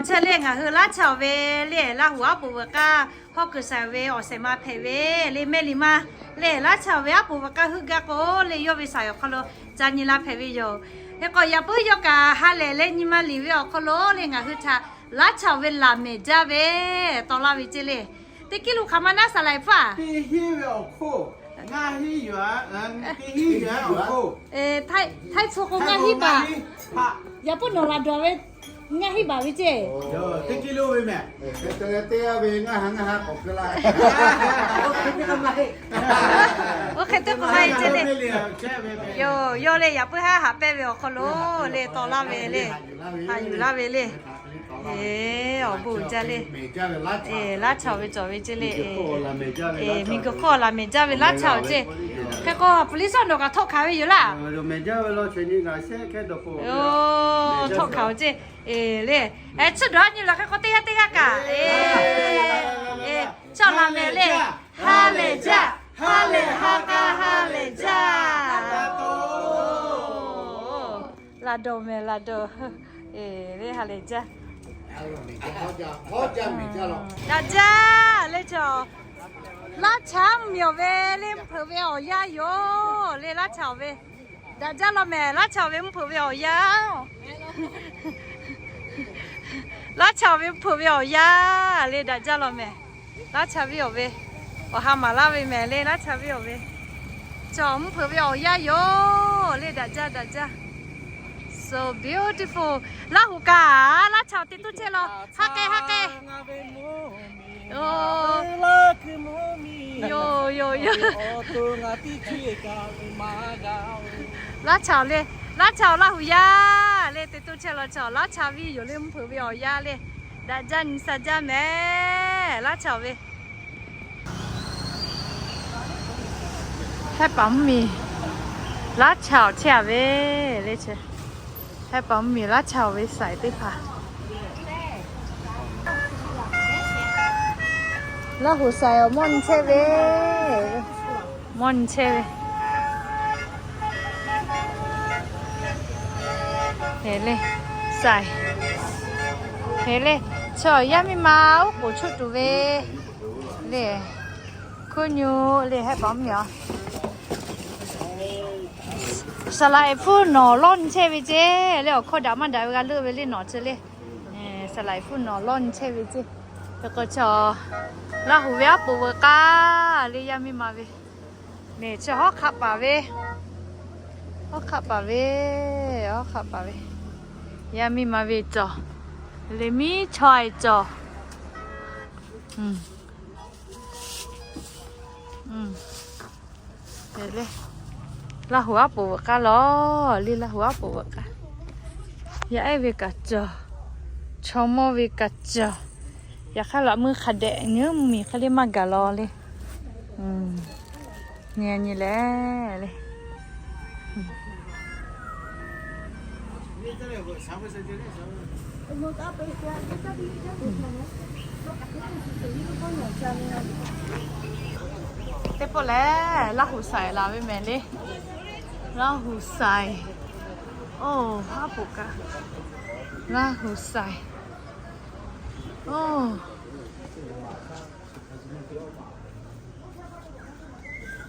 Chehˇ le, ngaˬ hui Laˇ Chaoˬ ve le, Laˇ huˍ aˉ poꞈ veuꞈ k'aˇ hawˉ kuiˬ saiˍ ve awˬ shehˍ ma hpehꞈ ve le, mehˆ liꞈ ma le, Laˇ Chaoˬ ve aˉ poꞈ veuꞈ k'aˇ heuˆ gaˇ k'o le, yawˇ ve saiˍ awˬ hk'aw lo ca nyi la hpehꞈ ve yoˬ. Hk'e k'o, yaꞈ puiˉ yawˇ kaꞈ ha lehˬ leh nyi ma liꞈ ve awˬ hk'aw lo le, ngaˬ hui htaꞈ Laˇ Chaoˬ ve laꞈ mehˍ jaˇ ve tawˆ laˇ ve ceˇ le. Teˇ kiˉ lo hk'aˬ ma naˉ saˍ laˍ eˍ hpfuhˇ a? Htaiˇ hpu k'o ngaˇ hinˉ baˬ. Yaꞈ puiˉ nawˬ laꞈ dawˬ ve ngaˇ hinˉ baˬ ve ceˇ. Oˇ hk'e teˇ k'o maˇ heˆ ceˇ le. Yoˬ, yawˇ le yaꞈ puiˉ haˉ haꞈ pehnˇ ve awˬ hk'aw lo le tawˆ laˇ ve le, haꞈ yuˬ laˇ ve le. Awˬ bon jaˇ le. Laˇ Chaoˬ ve cawˬ ve ceˇ le. Miˬguiˬ hk'oˆ laꞈ mehˍ jaˇ ve Laˇ Chaoˬ ceˇ. Hk'e k'o police nawˬ kaꞈ htawˆ hkanˍ ve yoˬ laˇ. Htawˆ hkanˍ ve ceˇ. Eˬ le, eˬ, chi dawˬ a nyi lawˬ hk'e k'o teˇ g'aˇ teˇ g'aˇ kaꞈ, eˬ, chaw laꞈ mehˍ le, ha lehˬ jaˇ, ha lehˬ ha k'a ha lehˬ jaˇ. Laꞈ dawˬ mehˍ laꞈ dawˬ. Eˬ le, ha lehˬ jaˇ. Daꞈ jaˇ le chaw. Laˇ Chaoˬ mvuhˇ miˬ awˬ ve le mvuhˇ hpeuꞈ ve awˬ yanˇ yoˬ le, Laˇ Chaoˬ ve. Daꞈ jaˇ law mehˍ, Laˇ Chaoˬ ve mvuhˇ hpeuꞈ ve awˬ yanˇ. Laˇ Chaoˬ ve mvuhˇ hpeuꞈ ve awˬ yanˇ le, daꞈ jaˇ law mehˍ. Laˇ Chaoˬ ve awˬ ve, awˬ ha maˍ laˇ ve mehˍ le, Laˇ Chaoˬ ve awˬ ve. Chaw mvuhˇ hpeuꞈ ve awˬ yanˇ yoˬ le, daꞈ jaˇ daꞈ jaˇ. So beautiful. Laˇ huˍ kaꞈ Laˇ Chaoˬ te tuˇ chehˇ law. Haˉ k'ai haˉ k'ai. Yoˬ yoˬ yoˬ. Laˇ Chaoˬ le, Laˇ Chaoˬ Laˇ huˍ yaˇ le, te tuˇ chehˇ law chaw, Laˇ Chaoˬ ve yoˬ le, mvuhˇ hpeuꞈ ve awˬ yanˇ le. Daꞈ jaˇ nyi sha jaˇ mehˍ, Laˇ Chaoˬ ve. Hehˉ paˍ mvuhˇ miˬ Laˇ Chaoˬ chehˇ a ve le chi. Hehˉ paˍ mvuhˇ miˬ Laˇ Chaoˬ ve saiˍ teˇ hpaˍ. Laˇ huˍ saiˍ awˬ mawˇ nyi chehˇ ve, mawˇ nyi chehˇ ve. Heˍ le, saiˍ. Heˍ le, chaw yaˇ miˇ ma oˉ k'oˍ choˆ tuˬ ve le. Hkunˉ nyu le, hehˉ paˍ mvuhˇ miˬ a. Saˍ laꞈ eˍ hpfuhˇ nawˬ lawˇ nyi chehˇ ve ceˇ le, awˬ hkawˇ daꞈ maˇ daꞈ ve g'a leuˆ ve le nawˬ chi le. Saˍ laꞈ eˍ hpfuhˇ nawˬ lawˇ nyi chehˇ ve ceˇ. Hk'e k'o chaw Laˇ huˍ ve aˉ poꞈ veuꞈ k'aˇ le, yaˇ miˇ ma ve. Neˬ chi hawˉ hk'aˆ paˍ ve, hawˉ hk'aˆ paˍ ve, hawˉ hk'aˆ paˍ ve, yaˇ miˇ ma ve cawˬ. Leh miˉ chaweh cawˬ. Laˇ huˍ aˉ poꞈ veuꞈ k'aˇ lawˬ le, Laˇ huˍ aˉ poꞈ veuꞈ k'aˇ. Yaˇ ehˉ ve kaꞈ cawˬ, chaw mawˇ ve kaꞈ cawˬ. Yaꞈ hk'aˇ laꞈ meuˇ hk'a dehꞈ nyi mvuhˇ miˬ hk'e le maˇ gaˬ law le. Nyi nyi leh le. Teˇ pawˆ lehˬ, Laˇ huˍ saiˍ laˬ ve mehˍ le. Laˇ huˍ saiˍ. Oˇ, haˉ poꞈ kaꞈ Laˇ huˍ saiˍ. Oˇ,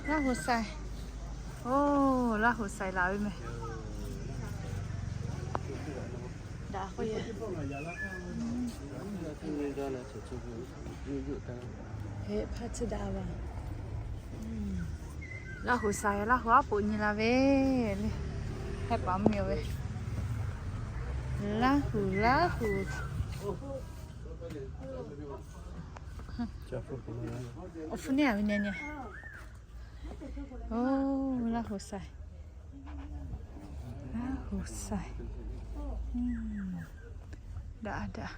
Laˇ huˍ saiˍ. Oˇ, Laˇ huˍ saiˍ laˬ ve mehˍ. Daꞈ k'oˆ ye. Hehꞈ hpaˇ chi daꞈ vaˬ. Laˇ huˍ saiˍ, Laˇ huˍ aˉ poꞈ nyi la ve le. Hehˉ paˍ mvuhˇ miˬ ve, Laˇ huˍ, Laˇ huˍ. Awˬ hpfuhˇ neˇ a ve nyi nyi. Oˇ, Laˇ huˍ saiˍ. Laˇ huˍ saiˍ. Daꞈ daꞈ.